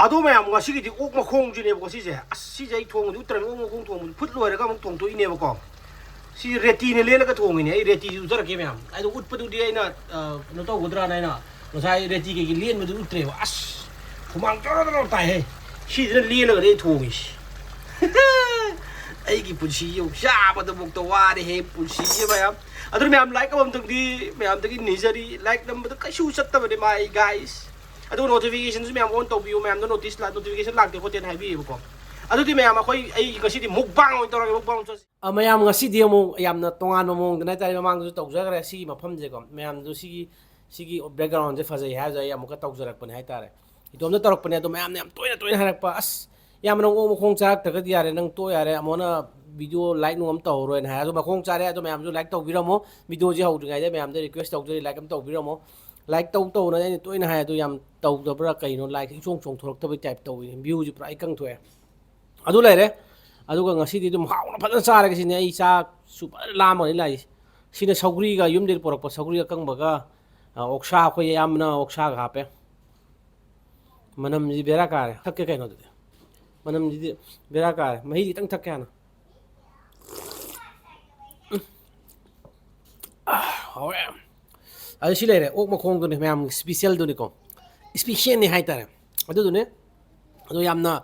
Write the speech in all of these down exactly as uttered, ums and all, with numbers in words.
ꯑꯗꯣ ꯃꯌꯥꯝ, ꯉꯁꯤꯒꯤꯗꯤ ꯑꯣꯛ ꯃꯈꯣꯡꯁꯤꯅꯦꯕꯀꯣ ꯁꯤꯁꯦ꯫ ꯑꯁ, ꯁꯤꯁꯦ ꯑꯩ ꯊꯣꯡꯕꯗꯤ ꯎꯠꯇ꯭ꯔꯕꯅꯤ, ꯑꯣꯛ ꯃꯈꯣꯡ ꯊꯣꯡꯕꯗꯤ ꯐꯨꯠ ꯂꯣꯏꯔꯒ ꯑꯃꯨꯛ ꯊꯣꯡꯗꯣꯛꯏꯅꯦꯕꯀꯣ꯫ ꯁꯤ ꯔꯦꯇꯤꯅ ꯂꯦꯜꯂꯒ ꯊꯣꯡꯉꯤꯅꯦ꯫ ꯑꯩ ꯔꯦꯇꯤꯁꯤ ꯎꯠꯆꯔꯛꯀꯦ ꯃꯌꯥꯝ꯫ ꯑꯗꯣ ꯎꯠꯄꯗꯨꯗꯤ ꯑꯩꯅ, ꯑ, ꯀꯩꯅꯣ ꯇꯧꯒꯗ꯭ꯔꯥꯅ ꯑꯩꯅ ꯉꯁꯥꯏ ꯔꯦꯇꯤ ꯀꯩꯀꯩ ꯂꯦꯟꯕꯗꯨ ꯎꯠꯇ꯭ꯔꯦꯕ꯫ ꯑꯁ, ꯍꯨꯃꯥꯡ ꯖꯣꯔꯣ ꯖꯣꯔꯣ ꯇꯥꯏꯍꯦ꯫ ꯁꯤꯁꯤꯅ ꯂꯦꯜꯂꯒꯅꯦ ꯑꯩ ꯊꯣꯡꯉꯤꯁꯤ꯫ ꯑꯩꯒꯤ ꯄꯨꯟꯁꯤ ꯌꯧ ꯆꯥꯕꯗꯃꯛꯇ ꯋꯥꯔꯦꯍꯦ ꯄꯨꯟꯁꯤꯁꯦ ꯃꯌꯥꯝ꯫ ꯑꯗꯨꯅ ꯃꯌꯥꯝ, like ꯑꯃꯃꯝꯇꯪꯗꯤ ꯃꯌꯥꯝꯗꯒꯤ ꯅꯤꯖꯔꯤ꯫ Like ꯅꯝꯕꯗ ꯀꯩꯁꯨ ꯆꯠꯇꯕꯅꯦ ꯃꯥꯏ guys꯫ ꯑꯗꯨꯒ notificationꯁꯨ ꯃꯌꯥꯝ on ꯇꯧꯕꯤꯌꯨ꯫ ꯃꯌꯥꯝꯗ notice ꯂꯥꯛ-, notification ꯂꯥꯛꯇꯦ ꯈꯣꯠꯇꯦꯅ ꯍꯥꯏꯕꯤꯌꯦꯕꯀꯣ꯫ ꯑꯗꯨꯗꯤ ꯃꯌꯥꯝ, ꯑꯩꯈꯣꯏ, ꯑꯩ ꯉꯁꯤꯗꯤ mukbang ꯑꯣꯏꯅ ꯇꯧꯔꯒꯦ, mukbang ꯑꯣꯏꯅ ꯆꯠꯁꯤ꯫ ꯑ, ꯃꯌꯥꯝ, ꯉꯁꯤꯗꯤ ꯑꯃꯨꯛ ꯌꯥꯝꯅ ꯇꯣꯉꯥꯟꯕ ꯃꯑꯣꯡꯗꯅ ꯍꯥꯏꯇꯥꯔꯦ, ꯃꯃꯥꯡꯗꯁꯨ ꯇꯧꯖꯈ꯭ꯔꯦ ꯁꯤꯒꯤ ꯃꯐꯝꯁꯦꯀꯣ꯫ ꯃꯌꯥꯝꯗꯨ ꯁꯤꯒꯤ, ꯁꯤꯒꯤ backgroundꯁꯦ ꯐꯖꯩ ꯍꯥꯏꯕꯗ ꯑꯩ ꯑꯃꯨꯛꯀ ꯇꯧꯖꯔꯛꯄꯅꯦ ꯍꯥꯏꯇꯥꯔꯦ꯫ ꯏꯇꯣꯝꯇ ꯇꯧꯔꯛꯄꯅꯦ, ꯑꯗꯣ ꯃꯌꯥꯝꯅ ꯌꯥꯝ ꯇꯣꯏꯅ ꯇꯣꯏꯅ ꯍꯥꯏꯔꯛꯄ, "ꯑꯁ, ꯌꯥꯝ ꯅꯪ ꯑꯣꯛ ꯃꯈꯣꯡ ꯆꯥꯔꯛꯇ꯭ꯔꯒꯗꯤ ꯌꯥꯔꯦ, ꯅꯪ ꯇꯣꯛ ꯌꯥꯔꯦ, ꯑꯃꯨꯛ ꯍꯟꯅ video like ꯅꯨꯡ ꯑꯃ ꯇꯧꯔꯔꯣꯏꯅ" ꯍꯥꯏ꯫ ꯑꯗꯣ ꯃꯈꯣꯡ ꯆꯥꯔꯦ, ꯑꯗꯣ ꯃꯌꯥꯝꯁꯨ like ꯇꯧꯕꯤꯔꯝꯃꯣ꯫ Videoꯁꯤ ꯍꯧꯗ꯭ꯔꯤꯉꯩꯗ ꯃꯌꯥꯝꯗ request ꯇꯧꯖꯔꯤ, like ꯑꯃ ꯇꯧꯕꯤꯔꯝꯃꯣ꯫ Like ꯇꯧ ꯇꯧꯅ ꯑꯩꯅ ꯇꯣꯏꯅ ꯍꯥꯏ, ꯑꯗꯣ ꯌꯥꯝ ꯇꯧꯗꯕ꯭ꯔꯥ ꯀꯩꯅꯣ, like ꯏꯆꯣꯡ ꯆꯣꯡꯊꯣꯔꯛꯇꯕꯩ type ꯇꯧꯏ, viewꯁꯤ ꯄꯨꯔꯥ ꯏꯀꯪ ꯊꯣꯛꯑꯦ꯫ ꯑꯗꯨ ꯂꯩꯔꯦ꯫ ꯑꯗꯨꯒ ꯉꯁꯤꯗꯤ ꯑꯗꯨꯝ ꯍꯥꯎꯅ ꯐꯖꯅ ꯆꯥꯔꯒꯦ ꯁꯤꯅꯤ꯫ ꯑꯩ ꯆꯥꯛꯁꯨ ꯐꯖꯅ ꯂꯥꯝꯃꯒꯅꯤ ꯂꯥꯛꯏꯁꯦ꯫ ꯁꯤꯅ ꯁꯧꯒ꯭ꯔꯤꯒ, ꯌꯨꯝꯗꯒꯤ ꯄꯨꯔꯛꯄ ꯁꯧꯒ꯭ꯔꯤ ꯑꯀꯪꯕꯒ, ꯑ, ꯑꯣꯛꯁꯥ, ꯑꯩꯈꯣꯏ ꯑꯌꯥꯝꯕꯅ ꯑꯣꯛꯁꯥꯒ ꯍꯥꯞꯄꯦ꯫ ꯃꯅꯝꯁꯤ ꯕꯦꯔꯥ ꯀꯥꯔꯦ꯫ ꯊꯛꯀꯦ ꯀꯩꯅꯣ ꯑꯗꯨꯗꯤ꯫ ꯃꯅꯝꯁꯤꯗꯤ ꯕꯦꯔꯥ ꯀꯥꯔꯦ꯫ ꯃꯍꯤꯗꯤ ꯈꯤꯇꯪ ꯊꯛꯀꯦ ꯍꯥꯟꯅ꯫ ꯎꯝ꯫ ꯑꯥ, ꯍꯥꯎꯔꯦ꯫ ꯑꯗꯨ ꯁꯤ ꯂꯩꯔꯦ, ꯑꯣꯛ ꯃꯈꯣꯡꯗꯨꯅꯤ ꯃꯌꯥꯝꯒꯤ specialꯗꯨꯅꯤꯀꯣ꯫ Specialꯅꯤ ꯍꯥꯏꯇꯥꯔꯦ꯫ ꯑꯗꯨꯗꯨꯅꯦ꯫ ꯑꯗꯣ ꯌꯥꯝꯅ,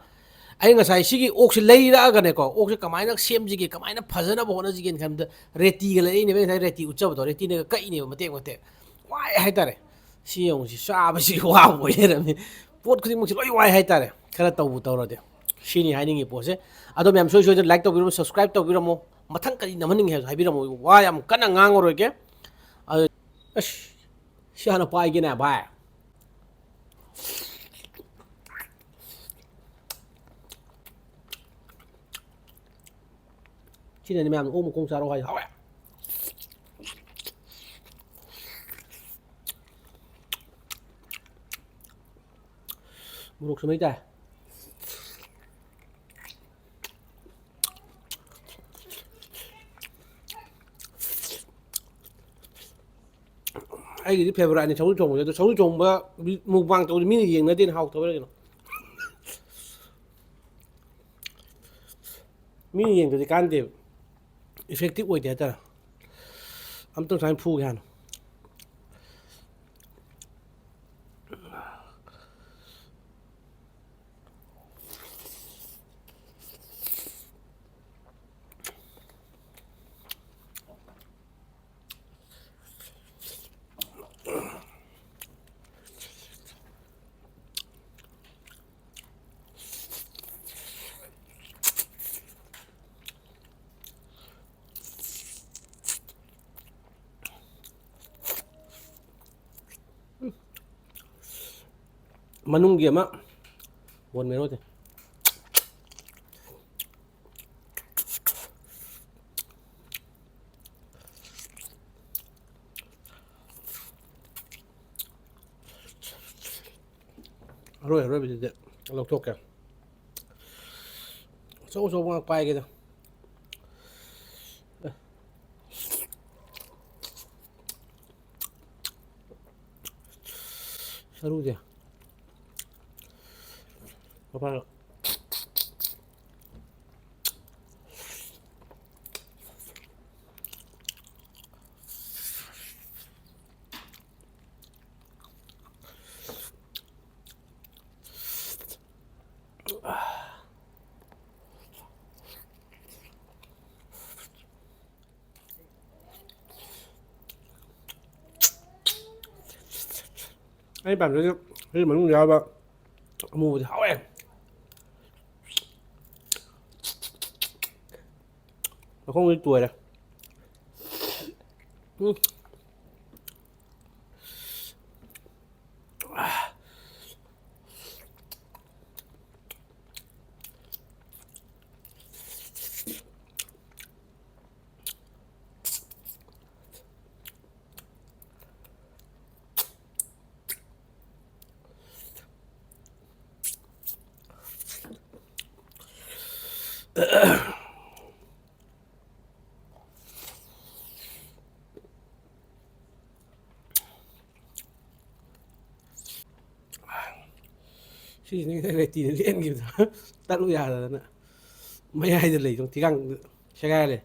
ꯑꯩ ꯉꯁꯥꯏ ꯁꯤꯒꯤ ꯑꯣꯛꯁꯤ ꯂꯩꯔꯛꯑꯒꯅꯦꯀꯣ, ꯑꯣꯛꯁꯤ ꯀꯃꯥꯏꯅ ꯁꯦꯝꯁꯤꯒꯦ, ꯀꯃꯥꯏꯅ ꯐꯖꯅꯕ ꯍꯣꯠꯅꯁꯤꯒꯦꯅ ꯈꯟꯕꯗ ꯔꯦꯇꯤꯒ ꯂꯩꯔꯛꯏꯅꯦꯕ꯫ ꯉꯁꯥꯏ ꯔꯦꯇꯤ ꯎꯠꯆꯕꯗꯣ, ꯔꯦꯇꯤꯅꯒ ꯀꯛꯏꯅꯦꯕ ꯃꯇꯦꯛ ꯃꯇꯦꯛ꯫ ꯋꯥꯏ ꯍꯥꯏꯇꯥꯔꯦ꯫ ꯁꯤ ꯌꯦꯡꯉꯨ, ꯁꯤ ꯆꯥꯕꯁꯤ ꯋꯥꯕ ꯑꯣꯏ ꯂꯩꯔꯝꯃꯤ꯫ ꯄꯣꯠ ꯈꯨꯗꯤꯡꯃꯛꯁꯤ ꯂꯣꯏ ꯋꯥꯏ ꯍꯥꯏꯇꯥꯔꯦ, ꯈꯔ ꯇꯧꯕꯨ ꯇꯧꯔꯗꯤ꯫ ꯁꯤꯅꯤ ꯍꯥꯏꯅꯤꯡꯉꯤ ꯄꯣꯠꯁꯦ꯫ ꯑꯗꯣ ꯃꯌꯥꯝ ꯁꯣꯏ ꯁꯣꯏꯗꯅ like ꯇꯧꯕꯤꯔꯝꯃꯣ, subscribe ꯇꯧꯕꯤꯔꯝꯃꯣ꯫ ꯃꯊꯪ ꯀꯔꯤ ꯅꯝꯍꯟꯅꯤꯡꯉꯦ ꯍꯥꯏꯕꯁꯨ ꯍꯥꯏꯕꯤꯔꯝꯃꯣ꯫ ꯋꯥ ꯌꯥꯝ ꯀꯟꯅ ꯉꯥꯡꯉꯔꯣꯏꯒꯦ꯫ ꯑꯗꯨ, ꯑꯁ, ꯁꯤ ꯍꯥꯟꯅ ꯄꯥꯏꯒꯦꯅꯦ ꯚꯥꯏ꯫ ꯁꯤꯅꯅꯦ ꯃꯌꯥꯝꯅ ꯑꯣꯛ ꯃꯈꯣꯡ ꯆꯥꯔꯣ ꯍꯥꯏ꯫ ꯍꯥꯎꯋꯦ꯫ ꯃꯣꯔꯣꯛꯁꯨ ꯃꯩ ꯇꯥꯏ꯫ ꯑꯩꯒꯤꯗꯤ favouriteꯅꯤ ꯁꯧꯒ꯭ꯔꯤ ꯊꯣꯡꯕꯁꯦ꯫ ꯑꯗꯣ ꯁꯧꯒ꯭ꯔꯤ ꯊꯣꯡꯕ mukbang ꯇꯧꯕꯁꯦ ꯃꯤꯅ ꯌꯦꯡꯅꯗꯦꯅ, ꯍꯥꯎꯇꯕꯩꯔ ꯀꯩꯅꯣ꯫ ꯃꯤꯅ ꯌꯦꯡꯗ꯭ꯔꯗꯤ ꯀꯥꯟꯗꯦꯕ, ꯏꯐꯦꯛꯇꯤꯞ ꯑꯣꯏꯗꯦ ꯍꯥꯏꯇꯥꯔꯦ꯫ ꯑꯝꯇꯪ ꯁꯨꯃꯥꯏꯅ ꯐꯨꯒꯦ ꯍꯥꯟꯅ꯫ ꯃꯅꯨꯡꯒꯤ ꯑꯃ ꯕꯣꯟ ꯃꯦꯔꯣꯗꯤ꯫ ꯑꯔꯣꯏ ꯑꯔꯣꯏꯕꯁꯤꯗꯤ ꯂꯧꯊꯣꯛꯀꯦ꯫ ꯑꯆꯧ ꯑꯆꯧꯕ ꯉꯥꯛ ꯄꯥꯏꯒꯦꯗ꯫ ꯁꯔꯨꯁꯦ꯫ ꯃꯄꯥꯟ꯫ ꯑꯩ ꯄꯥꯝꯖꯩꯁꯦ ꯁꯤ ꯃꯅꯨꯡꯗ ꯌꯥꯎꯕ ꯑꯃꯨꯕꯗꯤ ꯍꯥꯎꯋꯦ꯫ ꯃꯈꯣꯡꯗꯤ ꯇꯣꯏꯔꯦ꯫ ꯎꯝ꯫ ꯁꯤꯁꯤꯅ ꯉꯁꯥꯏ ꯂꯩꯇꯤꯅ ꯂꯦꯟꯈꯤꯕꯗꯣ ꯇꯠꯂꯨ ꯌꯥꯗꯗꯅ꯫ ꯃꯌꯥꯏꯗ ꯂꯩꯗꯣ ꯊꯤꯒꯥꯡ ꯁꯦꯒꯥꯏꯔꯦ꯫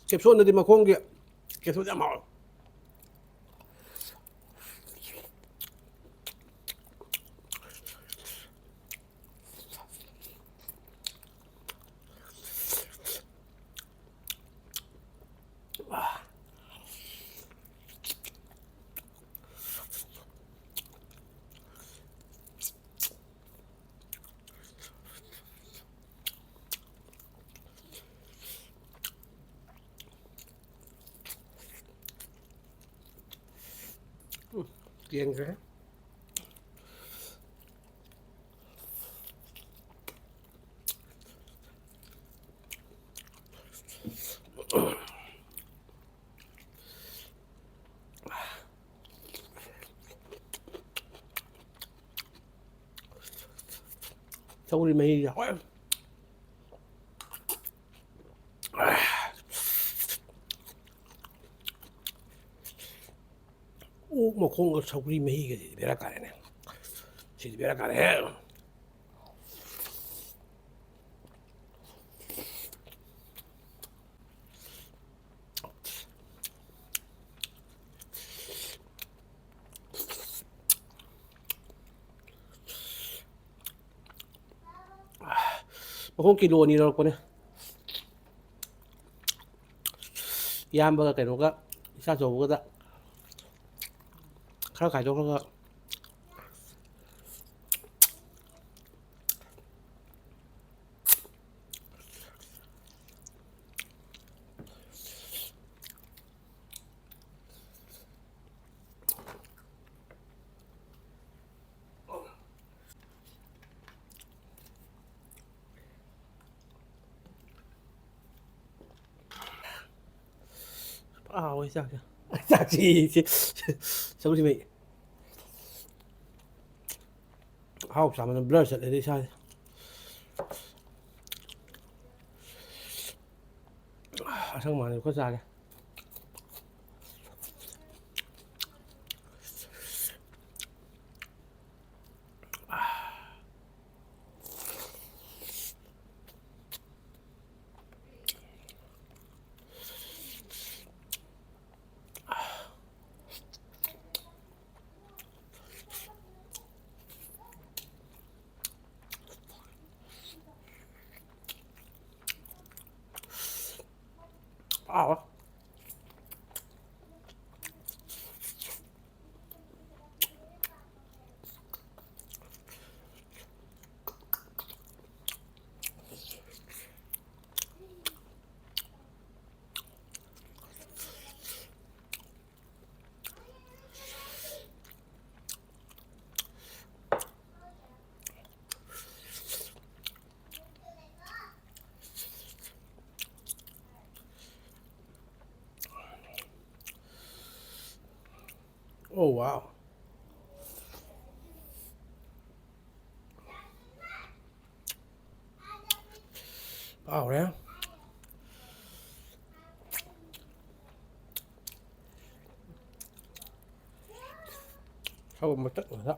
ꯀꯦꯞꯁꯣꯟꯗꯗꯤ ꯃꯈꯣꯡꯒꯤ ꯀꯦꯞꯁꯣꯟꯗꯤ ꯌꯥꯝ ꯍꯥꯎꯋꯦ꯫ ꯎꯝ, ꯀꯦꯟꯈ꯭ꯔꯦ꯫ ꯁꯧꯒ꯭ꯔꯤ ꯃꯍꯤꯁꯦ ꯍꯣꯏ꯫ ꯑꯣꯛ ꯃꯈꯣꯡꯒ ꯁꯧꯒ꯭ꯔꯤ ꯃꯍꯤꯒꯁꯤꯗꯤ ꯕꯦꯔꯥ ꯀꯥꯔꯦꯅꯦ꯫ ꯁꯤꯗꯤ ꯕꯦꯔꯥ ꯀꯥꯔꯦꯍꯦ꯫ ꯃꯈꯣꯡ ꯀꯤꯂꯣ ꯑꯅꯤ ꯂꯧꯔꯛꯄꯅꯦ꯫ ꯏꯌꯥꯝꯕꯒ ꯀꯩꯅꯣꯒ, ꯏꯆꯥꯆꯧꯕꯒꯗ ꯈꯔ ꯈꯥꯏꯗꯣꯛꯈ꯭ꯔꯒ꯫ ꯐꯖꯅ ꯍꯥꯎꯋꯦ ꯆꯥꯛꯁꯦ꯫ ꯆꯥꯛꯁꯤ ꯁꯧꯒ꯭ꯔꯤ ꯃꯍꯤ꯫ ꯑꯍꯥꯎ ꯆꯥꯃꯟꯗꯅ blur ꯆꯠꯂꯦꯗ ꯏꯁꯥꯁꯦ꯫ ꯃꯊꯪ ꯃꯥꯅꯤ ꯑꯩꯈꯣꯏ ꯆꯥꯒꯦ꯫ ꯍꯥꯎꯋꯦ꯫ Oh, wow. ꯍꯥꯎꯔꯦ꯫ ꯁꯒꯣꯜ ꯃꯇꯠ ꯉꯥꯛꯇ꯫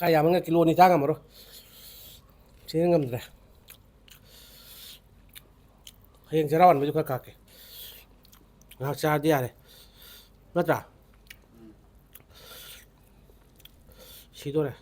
ꯈꯔ ꯌꯥꯝꯃꯟꯒ꯭ꯔꯦ, ꯀꯤꯂꯣ ꯑꯅꯤ ꯆꯥ ꯉꯝꯃꯔꯣꯏ꯫ ꯁꯤꯅ ꯉꯝꯗ꯭ꯔꯦ꯫ ꯍꯌꯦꯡ ꯆꯔꯥ ꯋꯥꯟꯕꯩꯗꯨ ꯈꯔ ꯀꯥꯛꯀꯦ꯫ ꯉꯥꯏꯍꯥꯛ ꯆꯥꯔꯗꯤ ꯌꯥꯔꯦ꯫ ꯅꯠꯇ꯭ꯔꯥ? ꯁꯤꯗꯣꯔꯦ꯫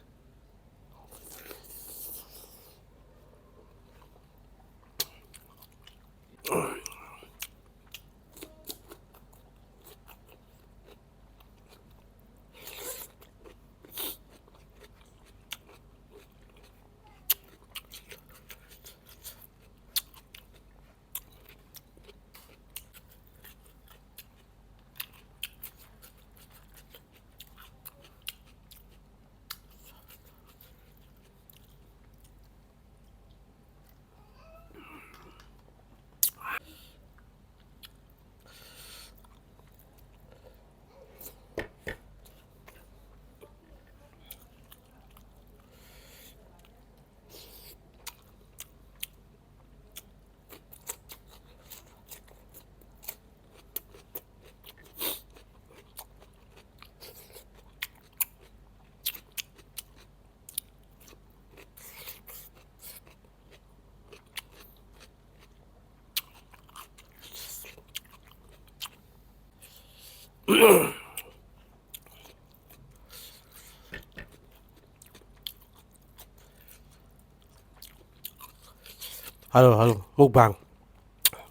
ꯍꯜꯂꯣ, ꯍꯜꯂꯣ, ꯃꯨꯛꯕꯥꯡ꯫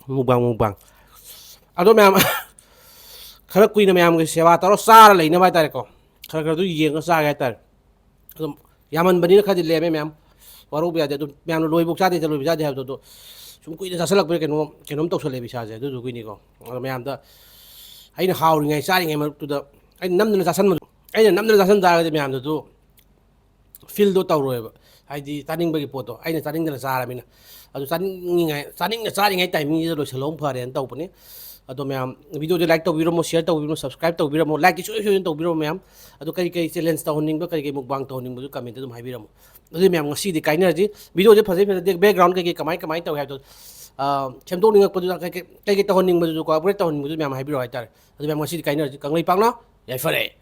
Mukbang, mukbang. ꯑꯗꯣ ꯃꯌꯥꯝ, ꯈꯔ ꯀꯨꯏꯅ ꯃꯌꯥꯝꯒꯤ ꯁꯦꯕꯥ ꯇꯧꯔ ꯆꯥꯔ ꯂꯩꯅꯕ ꯍꯥꯏꯇꯥꯔꯦꯀꯣ꯫ ꯈꯔ ꯈꯔ ꯑꯗꯨ ꯌꯦꯡꯉ ꯆꯥꯒꯦ ꯍꯥꯏꯇꯥꯔꯦ꯫ ꯑꯗꯨꯝ ꯌꯥꯝꯃꯟꯕꯅꯤꯅ ꯈꯔꯗꯤ ꯂꯦꯝꯃꯦ ꯃꯌꯥꯝ꯫ ꯋꯥꯔꯧꯕ ꯌꯥꯗꯦ꯫ ꯑꯗꯨꯝ ꯃꯌꯥꯝꯅ ꯂꯣꯏꯕꯧ ꯆꯥꯗꯦ, ꯂꯣꯏꯕ ꯆꯥꯗꯦ ꯍꯥꯏꯕꯗꯣ, ꯑꯗꯣ ꯁꯨꯝ ꯀꯨꯏꯅ ꯆꯥꯁꯤꯜꯂꯛꯄꯩ ꯀꯩꯅꯣ, ꯀꯩꯅꯣꯝ ꯇꯧꯁꯜꯂꯦꯕ ꯏꯁꯥꯁꯦ꯫ ꯑꯗꯨꯗꯨꯒꯤꯅꯤꯀꯣ꯫ ꯑꯗꯣ ꯃꯌꯥꯝꯗ ꯑꯩꯅ ꯍꯥꯎꯔꯤꯉꯩ, ꯆꯥꯔꯤꯉꯩ ꯃꯔꯛꯇꯨꯗ ꯑꯩꯅ ꯅꯝꯗꯅ ꯆꯥꯁꯟꯕꯗꯣ, ꯑꯩꯅ ꯅꯝꯗꯅ ꯆꯥꯁꯟ ꯇꯥꯔꯒꯗꯤ ꯃꯌꯥꯝꯗꯁꯨ feel ꯗꯣ ꯇꯧꯔꯣꯏꯕ꯫ ꯍꯥꯏꯗꯤ ꯆꯥꯅꯤꯡꯕꯒꯤ ꯄꯣꯠꯇꯣ ꯑꯩꯅ ꯆꯥꯅꯤꯡꯗꯅ ꯆꯥꯔꯕꯅꯤꯅ꯫ ꯑꯗꯨ ꯆꯥꯅꯤꯡꯉꯤꯉꯥꯏ, ꯆꯥꯅꯤꯡꯅ ꯆꯥꯔꯤꯉꯩ timing ꯁꯤꯗ ꯂꯣꯏꯁꯤꯜꯍꯧꯕꯅ ꯐꯔꯦꯅ ꯇꯧꯕꯅꯤ꯫ ꯑꯗꯣ ꯃꯌꯥꯝ video ꯁꯦ like ꯇꯧꯕꯤꯔꯝꯃꯣ, share ꯇꯧꯕꯤꯔꯝꯃꯣ, subscribe ꯇꯧꯕꯤꯔꯝꯃꯣ, like ꯇꯤ ꯁꯨꯡꯁꯣꯏ ꯁꯣꯏꯗꯅ ꯇꯧꯕꯤꯔꯝꯃꯣ ꯃꯌꯥꯝ꯫ ꯑꯗꯣ ꯀꯔꯤ ꯀꯔꯤ challenge ꯇꯧꯍꯟꯅꯤꯡꯕ, ꯀꯔꯤ ꯀꯔꯤ mukbang ꯇꯧꯍꯟꯅꯤꯡꯕꯁꯨ comment ꯇ ꯑꯗꯨꯝ ꯍꯥꯏꯕꯤꯔꯝꯃꯣ꯫ ꯑꯗꯨꯗꯤ ꯃꯌꯥꯝ ꯉꯁꯤꯗꯤ ꯀꯥꯏꯅꯔꯁꯤ꯫ Video ꯁꯦ ꯐꯖꯩ ꯐꯖꯗꯦ, background ꯀꯩ ꯀꯩ ꯀꯃꯥꯏ ꯀꯃꯥꯏ ꯇꯧꯏ ꯍꯥꯏꯕꯗꯣ, ꯑꯥ, ꯁꯦꯝꯗꯣꯛꯅꯤꯡꯉꯛꯄꯗꯨꯗ ꯀꯩ ꯀꯩ, ꯀꯩ ꯀꯩ ꯇꯧꯍꯟꯅꯤꯡꯕꯗꯨꯁꯨ, cooperate ꯇꯧꯍꯟꯅꯤꯡꯕꯗꯨꯁꯨ ꯃꯌꯥꯝ ꯍꯥꯏꯕꯤꯔꯛꯑꯣ ꯍꯥꯏꯇꯥꯔꯦ꯫ ꯑꯗꯨ ꯃꯌꯥꯝ ꯉꯁꯤꯗꯤ ꯀꯥꯏꯅꯔꯁꯤ꯫ ꯀꯪꯂꯩꯄꯥꯛꯅ ꯌꯥꯏꯐꯔꯦ꯫